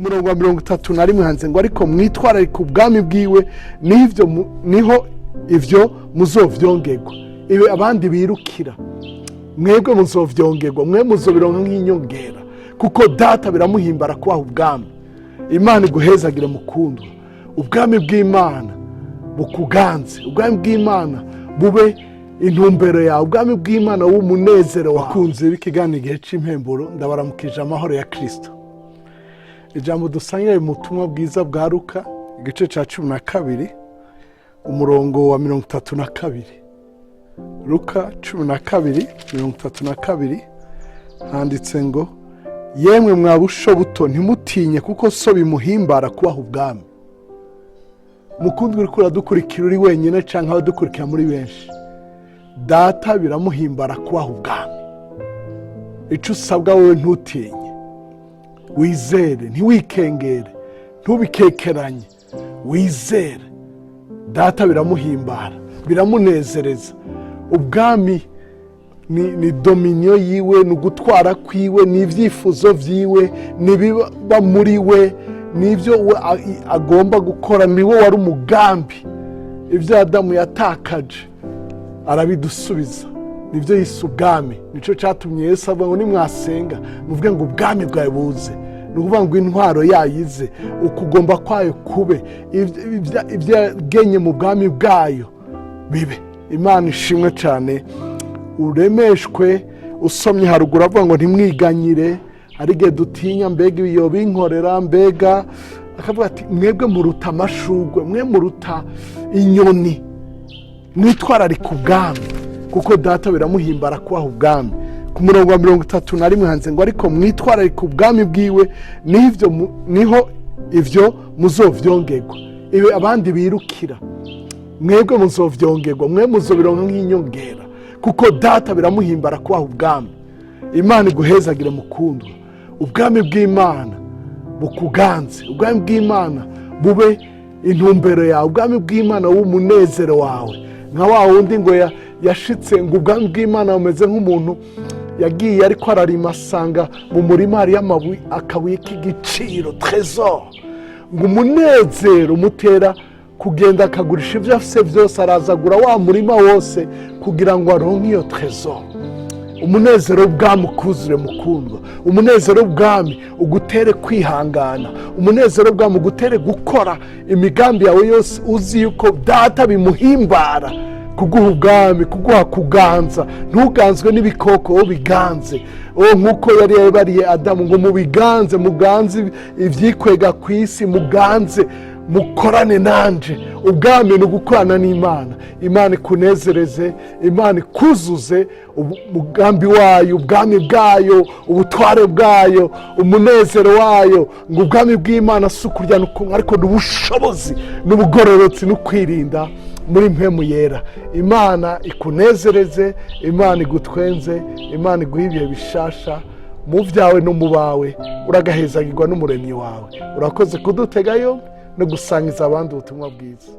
Ku murongo wa 31 handitse ngo: "Ariko mwitwararike ubwami bwiwe, niho ivyo muzovyongerwa." Ibi abandi birukira, mwebwe muzovyongerwa, mwe muzobironka nk'inyongera, kuko Data biramuhimbara kubaha ubwami. Imana iguhezagire, mukundwa. Ubwami bw'Imana bukuganze, ubwami bw'Imana bube intumbero yawe, ubwami bw'Imana w'umunezero wawe. Bakunzi b'ikiganiro Igihe cy'Impemburo, ndabaramukije amahoro ya Kirisito. Ijambo dusangira mu butumwa bwiza bwa Luka, igice cya 12, umurongo wa 32. Luka 12:32, handitse ngo: "Yemwe mwa busho buto, ntimutinye, kuko So bimuhimbara kubaha ubwami." Mukundwa uriko uradukurikira uri wenyine cyangwa abadukurikira muri benshi, Data biramuhimbara kubaha ubwami. Icyo usabwa wowe, ntutinye, wizere, ntiwikengere, ntubikekeranye, wizere. Data biramuhimbara, biramunezereza. Ubwami ni dominion yiwe, ni ugutwara kwiwe, ni ibyifuzo byiwe, ni ibiba muri we, ni ibyo we agomba gukora, ni we wari umugambi. Ibyo Adamu yatakaje arabidusubiza, nibyo yise ubwami. Nicyo cyatumye Yesu avuga ngo: "Nimwasenga muvuge ngo ubwami bwawe buze." Ni ukuvuga ngo intwaro yayo ize, ukugomba kwayo kube, ibyo yagenye mu bwami bwayo bibe. Imana ishimwe cyane. Uremeshwe. Usomye haruguru avuga ngo: "Ntimwiganyire." Hari igihe dutinya: "Mbega ibiyo binkorera?" Mbega akavuga ati: "Mwebwe muruta amashugwe, mwe muruta inyoni, mwitwararike ubwami, kuko Data biramuhimbara kubaha ubwami." Ku murongo wa 31 handitse ngo: "Ariko mwitwararike ubwami bwiwe, niho ivyo muzovyongerwa." Ibi abandi birukira, mwebwe muzovyongerwa, mwe muzobironka nk'inyongera, kuko Data biramuhimbara kubaha ubwami. Imana iguhezagire, mukundwa. Ubwami bw'Imana bukuganze, ubwami bw'Imana bube intumbero yawe, ubwami bw'Imana w'umunezero wawe. Nka wa wundi ngo yashitse ngo ubwami bw'Imana bumeze nk'umuntu yagiye ariko ararima, asanga mu murima hariyo amabuye, akabuye k'igiciro, trésor. Ngo umunezero umutera kugenda akagurisha ibyo afise byose, araza agura wa murima wose kugira ngo aronke iyo trésor. Umunezero w'ubwami ukuzure, mukundwa. Umunezero w'ubwami ugutere kwihangana. Umunezero w'ubwami ugutere gukora imigambi yawe yose, uzi yuko Data bimuhimbara kuguha ubwami, kuguha kuganza. Ntuganzwe n'ibikoko, wowe biganze. Uwo nk'uko yari yabariye Adamu ngo: "Mubiganze, muganze ibyikwega ku isi, muganze, mukorane nanje." Ubwami ni ugukorana n'Imana. Imana ikunezereze, Imana ikuzuze umugambi wayo, ubwami bwayo, ubutware bwayo, umunezero wayo. Ngo ubwami bw'Imana si ukurya no kunywa, ariko ni ubushobozi n'ubugororotsi no kwirinda muri Mpwemu Yera. Imana ikunezereze, Imana igutwenze, Imana iguhe ibihe bishasha mu byawe no mu bawe. Uragahezagirwa n'Umuremyi wawe. Urakoze kudutegayo no gusangiza abandi ubutumwa bwiza.